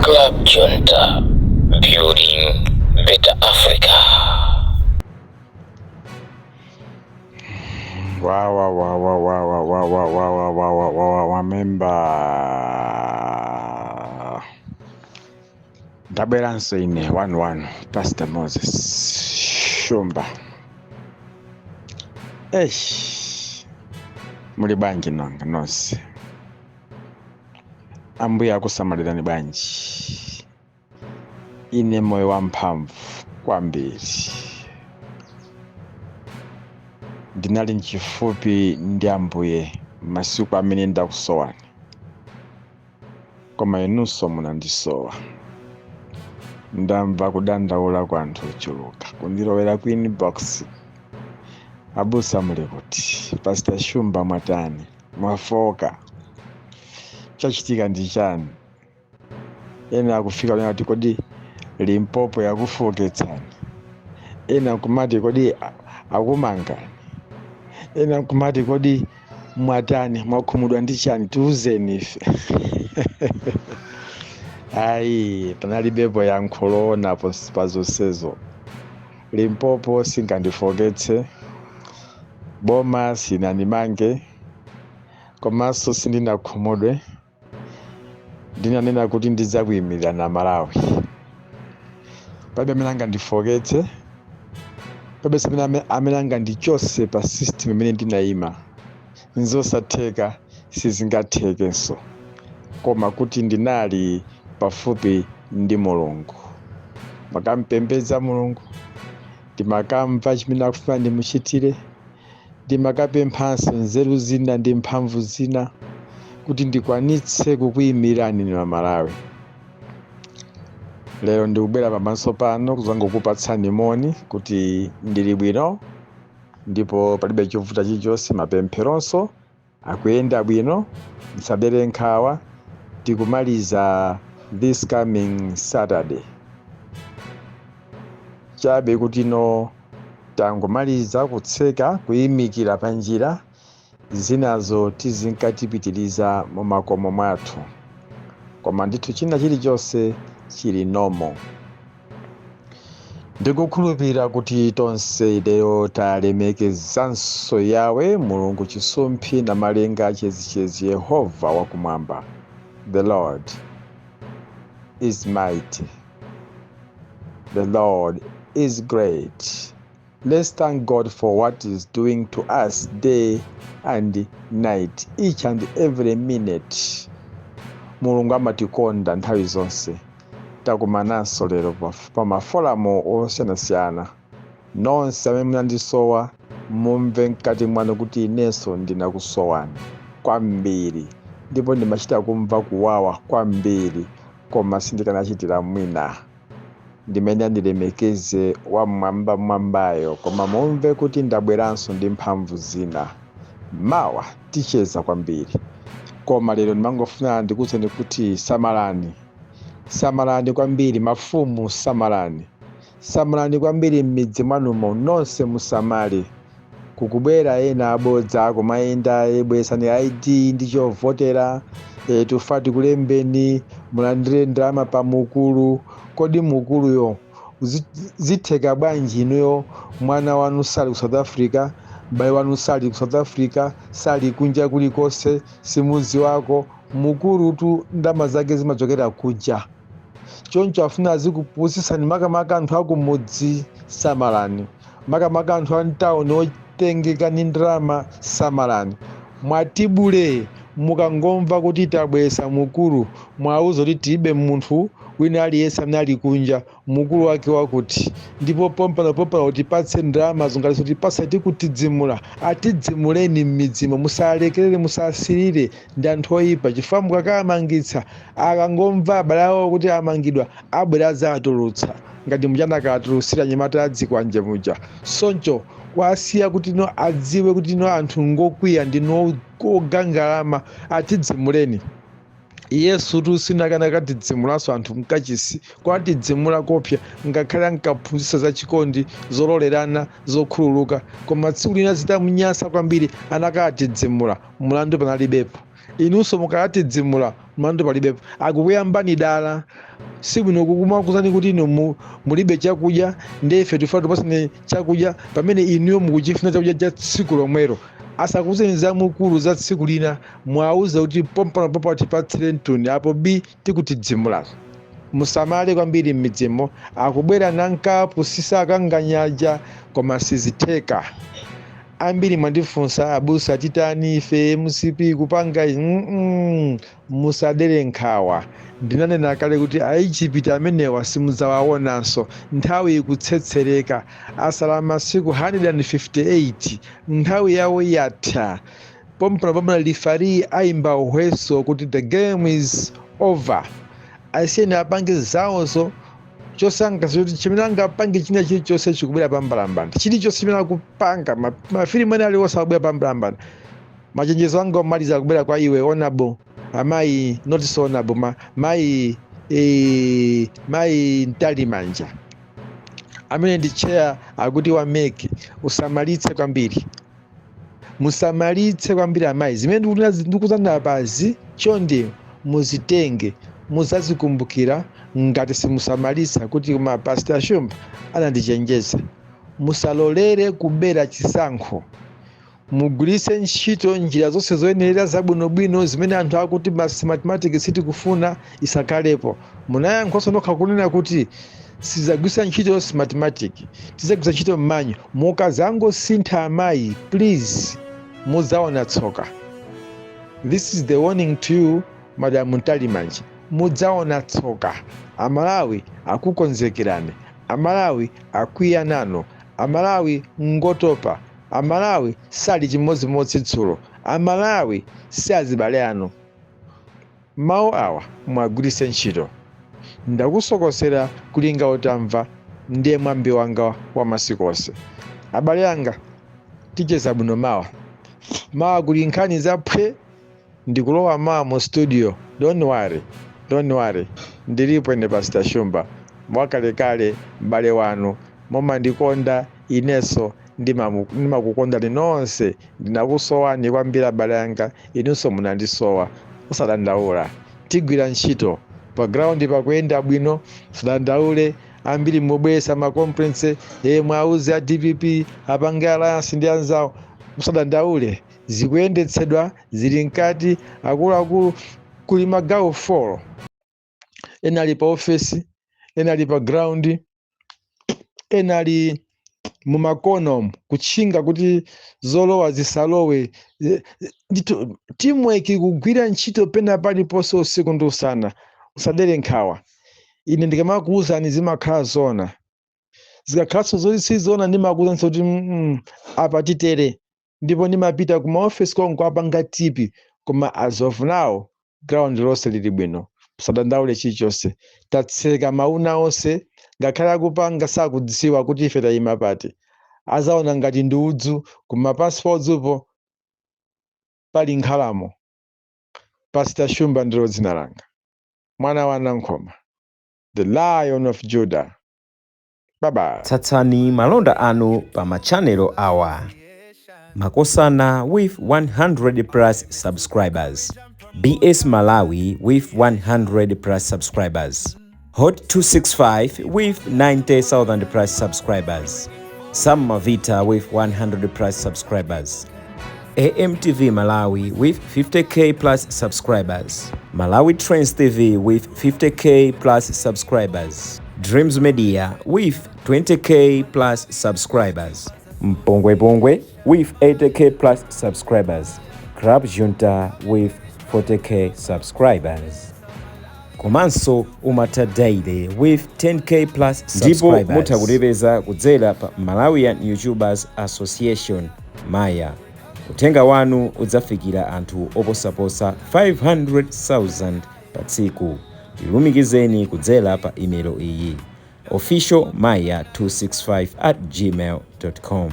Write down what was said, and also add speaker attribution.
Speaker 1: Club Junta, building better Africa.
Speaker 2: Wawa wawa wawa wawa wawa wawa wawa wamemba, ndabweranso ine 11 Pastor Moses Shumba. Eish, muli bwanji nanga nonse? Ambuye akusamalirani bwanji? Ine moyo wamphamvu kwambiri, ndinali mchifupi ndi Ambuye masiku amene ndakusowani, koma inunso munandisowa. Ndamva kudandaula kwa anthu ochuluka kundilowera ku inbox: "Abusa, muli kuti? Pastor Shumba, mwatani? Mwafoka? Chachitika ndi chani?" Ena akufika kunena kuti, "Kodi Limpopo yakufoketsani?" Ena kumati, "Kodi akumangani?" Ena kumati, "Kodi mwatani? Mwakhumudwa ndi chani? Tiuzeni ife." Ayi, panalibepo yankho loona pa zonsezo. Limpopo singandifoketse, boma sinandimange, komanso sindinakhumudwe. Ndinanena kuti ndidzakuyimirira na Malawi. Palibe amene angandifoketse, palibe amene angandichose pa system imene ndinayima. Nzosatheka, sizingathekenso. Koma kuti ndinali pafupi ndi Mulungu, makampembedza Mulungu, ndimakamva chimene akufuna ndimuchitire, ndimakapemphanso nzeru zina ndi mphamvu zina kuti ndikwanitse kukuyimirani inu Amalawi. Lero ndikubwera pamaso pano kuzangokupatsani moni kuti ndili bwino ndipo palibe chovuta chilichonse. Mapempheronso akuyenda bwino, musadere nkhawa. Tikumaliza this coming Saturday chabe kuti no tangomaliza kutseka, kuyimikira pa njira, zinazo tizinkatipitiriza mu makomo mwathu, koma ndithu china chilichonse chili normal. Ndikukhulupirira kuti tonse lero talemekezanso Yawe Mulungu, chisumphi na malenga, chezichezi, Yehova wakumwamba. The Lord is mighty, the Lord is great. Let's thank God for what He's doing to us day and night, each and every minute. Mulungu amatikonda nthawi zonse. Takumananso lero pa maforamu osiyanasiyana. Nonse amene munandisowa, mumve mkati mwanu kuti inenso ndinakusowani kwambiri, ndipo ndimachita kumva kuwawa kwambiri, koma sindikanachitira mwina, ndimene andilemekeze wamwambamwambayo. Koma mumve kuti ndabweranso ndi mphamvu zina. Mawa ticheza kwambiri, koma lero ndimangofuna ndikuwuzeni kuti samalani, samalani kwambiri. Mafumu, samalani, samalani kwambiri m'midzi mwanumo. Nonse musamale, kukubwera ena abodza kumayenda: "Bwesani ID ndi chovotera, tufa tikulembeni, mulandire ndalama pa mukulu." Kodi mukuluyo zitheka bwanji inuyo mwana wanu sali ku South Africa, m'bale wanu sali ku South Africa, sali kunja kulikonse, simuzi wako? Mukulutu ndalama zake zimachokera kunja, choncho afuna azikupusisani. Makamaka anthu akumudzi, samalani. Makamaka anthu a mtawuni otengeka ndi ndalama, samalani. Mwatibule, mukangomva kuti tabwesa mukulu, mwauza kuti tilibe munthu wina aliyense amene ali kunja, mukulu wake wakuti, ndipo pompano pompano utipatse ndalama zongaliso tipatsa, tikutidzimula. Atidzimuleni m'midzimo, musalekerere, musasirire, ndi anthu oyipa, chifukwa mukakamangitsa, akangomva abale awo kuti amangidwa, abwera adzatulutsa ngati muchanakatulutsira anyamata adzikwanje muja. Soncho kwasiya kuti no adziwe kuti no anthu ngokwiya, ndino ogangalama. Atidzimuleni. Yesu tu sinakanakatidzimulanso anthu mkachisi, kwatidzimula kopya, ngakhale ankaphunzitsa za chikondi, zololerana, zokhululuka, koma tsiku lina zitamunyasa kwambiri anakatidzimula, mlandu panalibepo. Inunso mukatidzimula, Mlandu palibepo, akukuyambani dala. Sibwino kukumakuzani kuti inu mulibe chakudya, ndiye ife tifuna tipasane chakudya pamene inuyo mukuchifuna chakudya cha tsiku lomwelo. Asakuzeni za mukulu za tsiku lina. Mwauze kuti pompano tipatsire mtuni apo b tikutidzimula. Musamale kwambiri m'midzimo, akubwera nankapu sisakanganyaja, koma sizitheka. Ambiri mwandifunsa, "Abusa, titani ife? MCP kupanga izi." Musadere nkhawa. Ndinanena kale kuti Aijipiti amenewa simudzawaonanso. Nthawi ikutsetsereka, asala masiku 158, nthawi yawo yatha. Pompano pompano referee ayimba whistle kuti the game is over. Asiyeni apange zawonso. Chosankha choti chimene angapange, china chilichonse chikubwera pambalambanda. Chilichonse chimene akupanga, mafilimu ene aliwonse akubwera pambalambanda. Machenjezo anga omaliza akubwera kwa iwe, honourable amayi, not so honourable, mayi, mayi Mtalimanja, amene ndi chair akuti wa MEC. Usamalitse kwambiri, musamalitse kwambiri amayi. Zimene ndikuzana pazi, chonde muzitenge, muzazikumbukira ngati simusamalitsa kuti ma Pastor Shumba anandichenjeza. Musalolere kubera chisankho. Mugwiritse ntchito njira zonse zoyenerera zabwinobwino zimene anthu akuti mathematics sitikufuna isakhalepo. Munayankhanso nokha kunena kuti sizagwiritsa ntchito Smartmatic, tizagwiritsa ntchito mmanyo. Mukazangosintha amayi, please, mudzaona tsoka. This is the warning to you, Madam Mtalimanja. Mudzaona tsoka. Amalawi akukonzekerani, Amalawi akwiya nanu, Amalawi ngotopa, Amalawi sali chimodzimodzi dzulo, Amalawi si azibale anu. Mawu awa mwagwiritse ntchito. Ndakusokosera kulinga utamva, ndiye mwambi wanga wa masiku onse. Abale anga, ticheza bwino mawa. Mawa kuli nkhani zaphwe, ndikulowa mawa mu studio. Don't worry, don't worry, ndilipo ine Pastor Shumba mwakalekale, m'bale wanu. Mumandikonda, inenso ndimakukondani nonse. Ndinakusowani kwambiri abale anga, inunso munandisowa. Usadandaula, tigwira ntchito pa ground pakuyenda bwino, usadandaule. Ambiri mubweresa ma complaints, mwauze a DPP apange alliance ndi anzawo. Musadandaule, zikuyendetsedwa, zili mkati. Akuluakulu, kuli magawo 4: ena ali pa ofesi, ena ali pa ground, ena ali mumakono kutchinga kuti zolowa zisalowe. Ndithu teamwork kugwira ntchito pena paliponse usiku ndi usana. Usadere nkhawa. Ine ndikamakuwuzani zimakhala zona, zikakhalanso zoti sizona ndimakuwuzanso kuti apa titere, ndipo ndimapita ku maofesi konko apanga tip. Koma as of now ground lonse lili bwino, musadandaule chilichonse. Tatseka mauna onse, ngakhale akupanga sakudziwa kuti ife tayima pati. Azaona ngati ndi udzu, koma pansi pa udzupo pali nkhalamo. Pastor Shumba ndilo dzina langa, mwana wa Nankhoma, the Lion of Judah. Bye bye.
Speaker 3: Tsatsani malonda anu pa machanelo awa: Makosana with 100 plus subscribers, BS Malawi with 100 plus subscribers, Hot 265 with 90,000 plus subscribers, Sam Mavita with 100 plus subscribers, AMTV Malawi with 50K plus subscribers, Malawi Trends TV with 50K plus subscribers, Dreams Media with 20K plus subscribers, Mpongwe Pongwe with 80K plus subscribers, Club Junta with 40K subscribers. Komanso Umata Daily with 10K plus
Speaker 4: Ndipo
Speaker 3: subscribers.
Speaker 4: Mutha kutipeza kudzera pa Malawian YouTubers Association, Maya. Uthenga wanu udzafikira anthu oposaposa 500,000 pa tsiku. Tilumikizeni kudzera pa imelo iyi: officialmaya265@gmail.com.